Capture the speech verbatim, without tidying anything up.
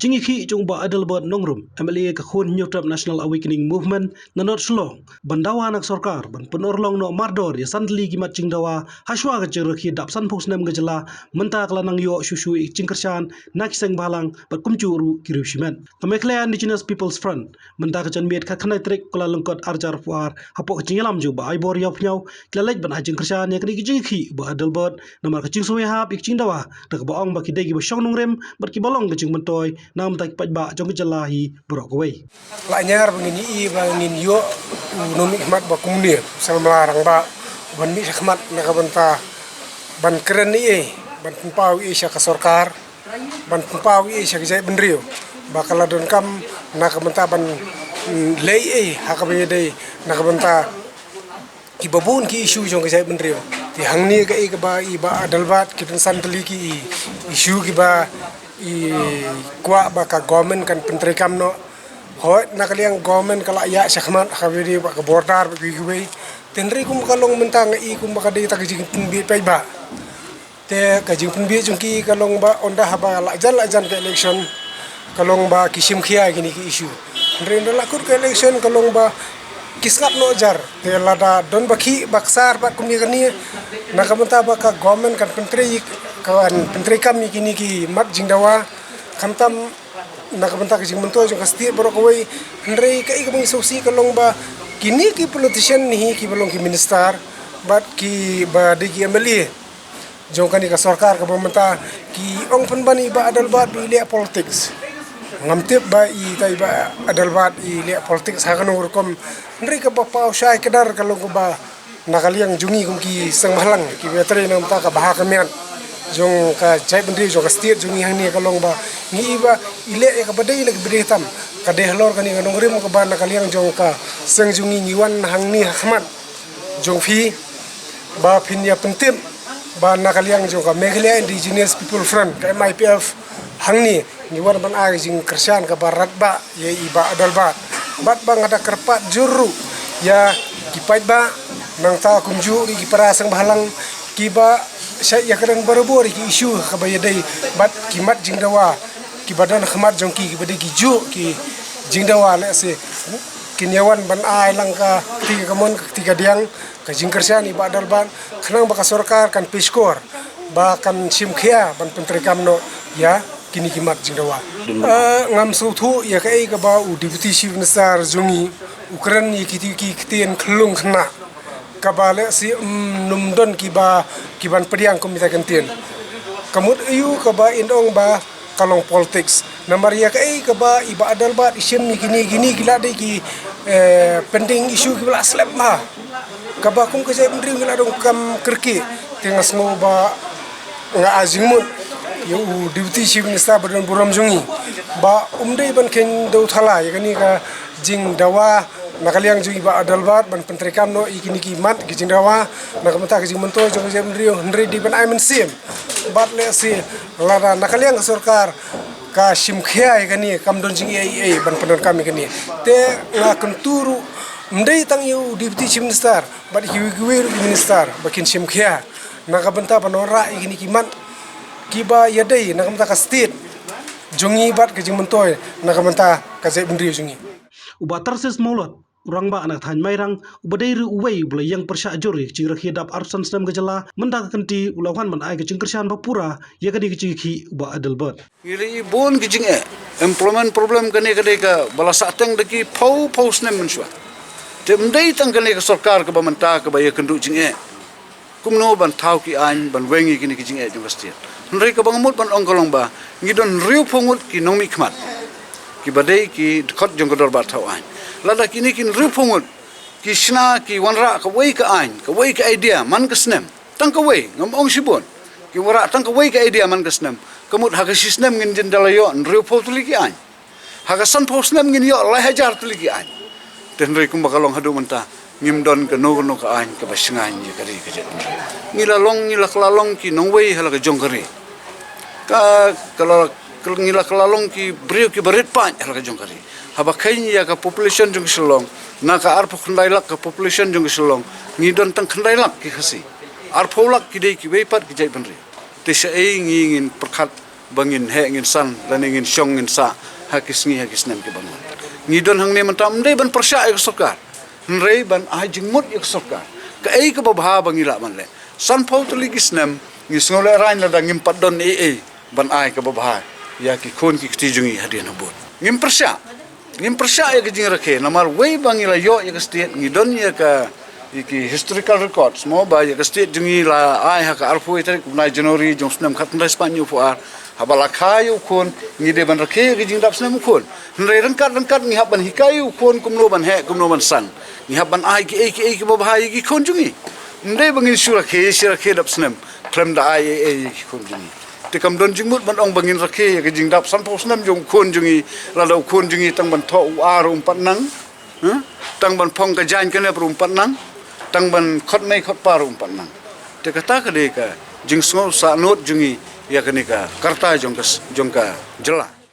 jingïakhih jong u Bah Adelbert Nongrum, M L A ka Khun Hynñiewtrep National Awakening Movement na North Shillong, ban dawa na ka sorkar ban pynurlong noh mardor ïa san tylli ki mat jingdawa hashwa ka jingrakhe dap sanphew snem ka jylla, mynta ka la nang ïoh shuh shuh ïa ka jingkyrshan na ki seng bhalang bad kumjuh ruh ki riew shimet. Ka Meghalaya Indigenous People's Front, mynta ka janmiet khatkhyndai tarik Kyllalyngkot arhajar arphew ar, hapoh ka jingïalam jong u Bah Aibor Ïawphniaw, ki la leit ban ai jingkyrshan ïa kane ka jingïakhih u Bah Adelbert namar ka jingsngewhap ïa ka jingdawa da kaba ong ba ki dei kiba shong nongrim bad kiba long ka jingmyntoi na ka bynta ki paidbah jong ka jylla hi baroh kawei. La ñiar ba ngin ïohi ba ngin ïoh u nongmihkhmat ba kumne, u samla rangbah, ban mih shakhmat na ka bynta ban kren ïa, ban pynpaw ïa sha ka sorkar, ban pynpaw ïa sha ka jaitbynriew ba ka la donkam na ka bynta ban, mm, leh ïa ha kaba ïadei na ka bynta kiba bun ki issue jong ka jaitbynriew. Te hangne kaei kaba i Bah Adelbert, ki don san tylli ki i-, issue kiba i kwah ba ka government kan pyntreikam noh. Hooid, na ka liang government ka la ïaid shakhmat ha kaba ïadei bad ka border bad kiwei kiwei. Te hynrei kumba ka long mynta nga i kumba ka dei tang ka jingpynbiej paidbah. Te ka jingpynbiej jong ki ka long ba ynda haba la jan la jan ka election, ka long ba ki shim khia ïa kine ki issue. Hynrei ynda la kut ka election ka long ba ki sngap noh jar. Te lada don ba khih ba ksar bad kumne kane, na ka bynta ba ka government kan pyntrei, kan pyntreikam ïa kine ki mat jingdawa, khamtam na ka bynta ka jingmyntoi jong ka state baroh kawei. Hynrei kaei kaba ngi sngewsih ka long ba kine ki politician hi kiba long ki minister bad kiba dei ki M L A jong kane ka sorkar kaba mynta, ki ong pynban i Bah Adelbert ba i leh politics. Ngam tip ba i ta i Bah Adelbert i leh politics ha kano ka rukom. Hynrei kaba paw shai kdar ka long kaba na ka liang jong ngi kum ki seng bhalang kiba ïatrei na ka bynta ka bha ka miat jong ka jaitbynriew jong ka state jong ngi hangne ka long ba ngi i ba i leh ïa kaba dei na kaba dei tam. Ka dei halor kane ka nongrim kaba na ka liang jong ka seng jong ngi ngi wan hangne ha khmat jong phi ba phin ïa pyntip ba na ka liang jong ka Meghalaya Indigenous People Front, ka M I P F, hangne ngi wan ban ai jingkyrshan kaba radbah ïa i Bah Adelbert. Bad ba nga da kyrpad jur ruh ïa ki paidbah, nangta kumjuh ïa ki para seng bhalang kiba shait ïakren barabor ïa ki issue kaba ïadei bad ki mat jingdawa kiba don ha khmat jong ki, kiba dei ki juh ki jingdawa, lehse kin ïa wan ban ai lang ka kti ka mon ka kti ka diang, ka jingkyrshan i Bah Adelbert, khnang ba ka sorkar kan pyrshah ba kan shim khia ban pyntreikam noh ïa kine ki mat jingdawa. Eh, ngam sngewthuh ïa kaei kaba u Deputy Chief Minister jong ngi u kren ïa kiti ki ktien khyllung khynnah kaba lehse, mm, ym don kiba, kiban pdiang kum ita ka ktien. Ka mut aiu kaba in ong ba ka long politics. Namar ïa kaei kaba i Bah Adelbert i shim ïa kine, kine ki la dei ki, eh, pending issue kiba la slem bha. Kaba kum ka jaitbynriew ngi la donkam kyrkieh. Te nga sngew ba nga ai jingmut ïa u Deputy Chief Minister ba don burom jong ngi ba um dei ban kheiñ dewthala ïa kane ka jingdawa na ka liang jong i Bah Adelbert ban pyntreikam noh ïa kine ki mat ki jingdawa na ka bynta ka jingmyntoi jong ka jaitbynriew, hynrei dei ban ai mynsiem. Bad lehse lada na ka liang ka sorkar ka shim khia ïa kane, kam don jingeh ei ei ban pyndonkam ïa kane. Te nga kyntu ruh ym dei tang ïa u Deputy Chief Minister bad ïa kiwei kiwei ruh ki minister ba kin shim khia na ka bynta ban wanrah ïa kine ki mat kiba ïadei na ka bynta ka state jong ngi bad ka jingmyntoi na ka bynta ka jaitbynriew jong ngi. U Bah Tarsis Mawlot, u rangbah na ka thaiñ Mairang, uba dei ruh uwei uba la ïeng pyrshah jur ïa ka jingrakhe dap arphew san snem ka jylla, mynta ka kynti u la wan ban ai ka jingkyrshan ba pura ïa kane ka jingïakhih u Bah Adelbert. Ngi la ïohi bun ki jingeh, employment problem kane ka dei kaba la sahteng da ki phew phew snem mynshuwa. Te ym dei tang kane ka sorkar kaba mynta kaba ïakynduh jingeh. Kumno ban thaw ki aiñ ban weng ïa kine ki jingeh jong ka state. Hynrei kaba nga mut ban ong ka long ba ngi don hynriewphew ngut ki nongmihkhmat kiba dei ki dkhot jong ka dorbar thaw aiñ. Lada kine ki hynriewphew ngut ki shna ki wanrah kawei ka aiñ, kawei ka idea man ka snem, tang kawei, ngam ong shibun, ki wanrah tang kawei ka idea man ka snem, ka mut ha ka shisnem ngin jin da la ïoh hynriewphew tylli ki aiñ. Ha ka sanphew snem ngin ïoh lai hajar tylli ki aiñ. Te hynrei kumba ka long haduh mynta ngim don kano kano ka aiñ kaba shngaiñ ïa ka ri ka jaitbynriew. Ngi la long, ngi la kylla long ki nongwei ha la ka jong ka ri. Ka, ka la, ka, ngi la kylla long ki briew kiba rit paid ha la ka jong ka ri. Haba kheiñ ïa ka population jong ka Shillong, na ka arphew khyndai lak ka population jong ka Shillong, ngi don tang khyndai lak ki Khasi. Arphew lak ki dei kiwei pat ki jaitbynriew. Te shaei ngi ngin pyrkhat ba ngin heh ngin san lane ngin shong ngin sah ha ki sngi ha ki snem ki ban wan. Ngi don hangne mynta ym dei ban pyrshah ïa ka sorkar, hynrei ban ai jingmut ïa ka sorkar. Kaei kaba bha ba ngi lah ban leh? Sanphew tylli ki snem ngi sngew lehraiñ lada ngim pat don ei ei ban ai kaba bha ïa ki khun ki kti jong ngi hadien habud. Ngim pyrshah, ngim pyrshah ïa ka jingrakhe, namar wei ba ngi la ïoh ïa ka state, ngi don ïa ka, ïa ki historical records mo, ba ïa ka state jong ngi la ai ha ka arphew tarik u bnai January jong u snem khatkhyndai spah hynñiewphew ar, haba la kha ïa u khun, ngi dei ban rakhe ïa ka jingdap snem u khun. Hynrei ryngkat ryngkat ngi hap ban hikai ïa u khun kumno ban heh, kumno ban san. Ngi hap ban ai kiei kiei kiba bha ïa ki khun jong ngi. Ym dei ba ngin shu rakhe, shu rakhe dap snem khlem da ai ei ei ïa ki khun jong ngi. Te kam don jingmut ban ong ba ngin rakhe ïa ka jingdap sanphew snem jong u khun jong ngi, lada u khun jong ngi tang ban thoh u A ruh um pat nang, eh? Tang ban phong ka jaiñ ka nep ruh um pat nang, tang ban khot mei khot pa ruh um pat nang. Te kata ka dei ka jingsngewsih nud jong ngi ïa kane ka karta jong ka s-, jong ka jylla.